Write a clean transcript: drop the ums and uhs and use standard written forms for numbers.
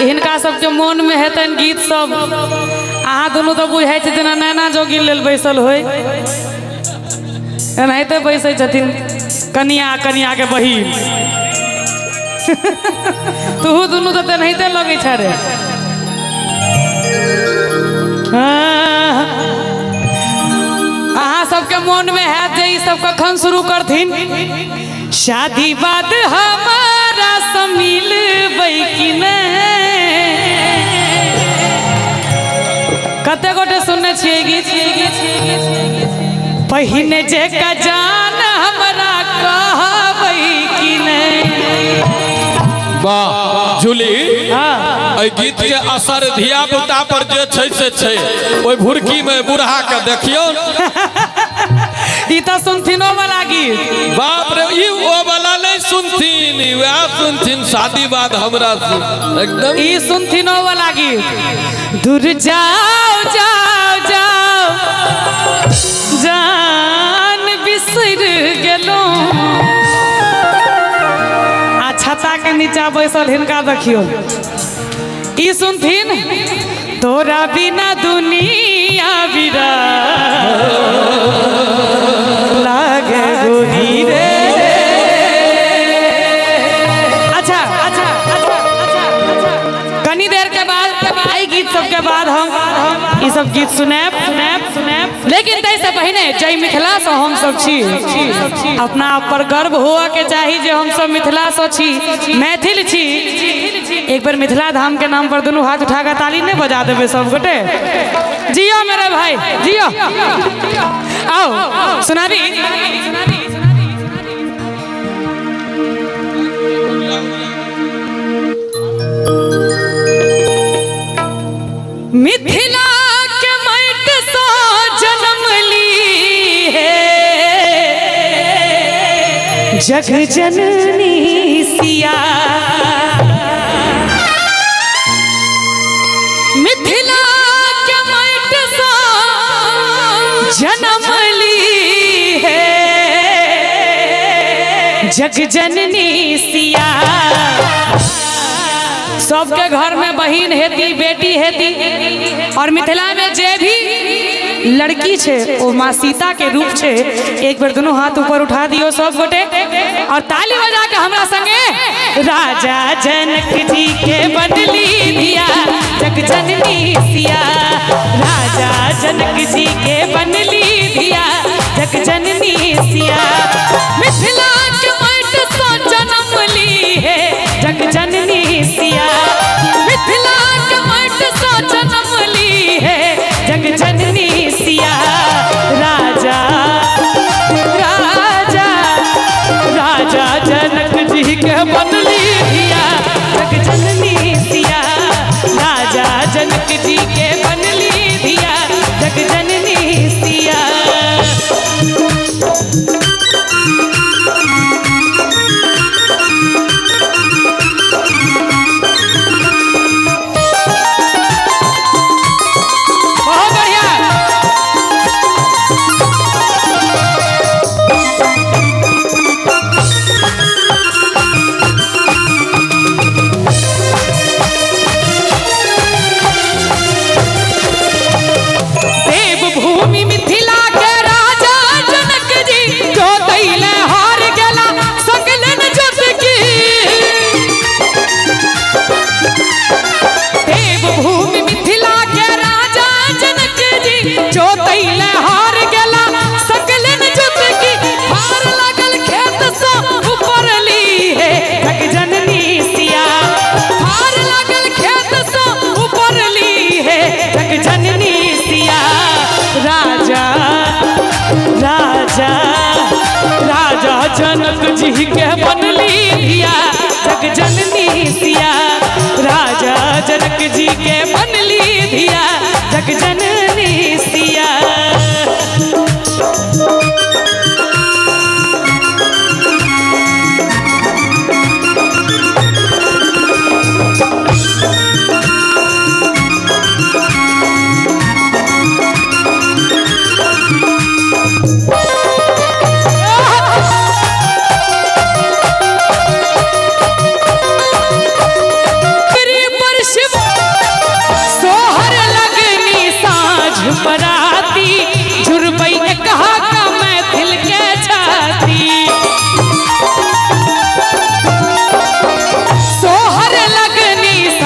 हिनका सबके मोन में हेतनि गीत सब। अहाँ दुनू तऽ बुझै छै जेना नैना जोगिन लेल बैसल होय, एनाहिते बैसै छथिन कनिया कनिया के बहिन। तूहू दुनू तऽ तेनाहिते लगै छ रे। अहाँ सबके मोन में हैत जे ई सब कखन शुरू करथिन। शादी बाद हमारा से मिलबै कि नहि? कते गोटे सुनने छियै गीत? पहिने जे जान हमरा कहबै कि नहि? वाह जूली, हाँ। एहि गीत के असर धिया पुता पर जे छै से छै, ओहि भुरकी में बूढ़ा के देखियौ। ई तऽ सुनथिनो वाला गीत। बाप रे, ई ओ वाला नहीं सुनथिन, ई वएह सुनथिन शादी बाद हमरा से एकदम। ई सुनथिनो वाला गीत। दूर जाओ जाओ जाओ जान बिसर गेलहुँ। आ छता के नीचा बैसल हिनका देखियौ, ई सुनथिन तोरा बिना दुनिया बिरा लागे गोरी रे। अच्छा अच्छा अच्छा अच्छा, कनी देर के बाद एहि गीत सबके बाद हम ई सब गीत सुनायब सुनायब सुनायब, लेकिन ताहि से पहिने जय मिथिला से हम सब छी, अपना आप पर गर्व हुआ के चाही जे हम सब मिथिला से छी, मैथिल छी। एक बार मिथिला धाम के नाम पर दुनू हाथ उठा के ताली नहीं बजा देबै सब गोटे? जियो मेरे भाई जियो। आओ सुनाबी। मिथिला के माटि सँ जन्म ली है जग जननी सिया, मिथिला के माटि सँ जन्म ली है जग जननी सिया। सबके घर में बहिन हेती, बेटी हेती, और मिथिला में जे भी लड़की छे ओ माँ सीता के रूप छे। एक बार दोनों हाथ ऊपर उठा दियो सब गोटे और ताली बजा के हमरा संगे राजा जनक जी के बनली धिया जग जननी सिया, राजा जनक जी के बनली धिया जग जननी सिया। मिथिला के माटि सँ जन्म ली है जग जननी सिया, मिथिला के माटि सँ जन्म ली है जग जननी सिया। राजा राजा राजा जनक जी के बनली धिया जग जननी सिया, राजा जनक जी के बनली धिया जग जननी सिया। बहुत बढ़िया। देवभूमि मिथिला के राजा जनक जी जो दैले हार गेला सकलन जत की। देवभूमि मिथिला के राजा जनक जी जो दैले हार गेला सकलन जत की। हार लागल खेत सँ ऊपर ली है जग जननी सिया, हार लागल खेत सँ ऊपर ली है जग जननी सिया। राजा राजा राजा जनक जी के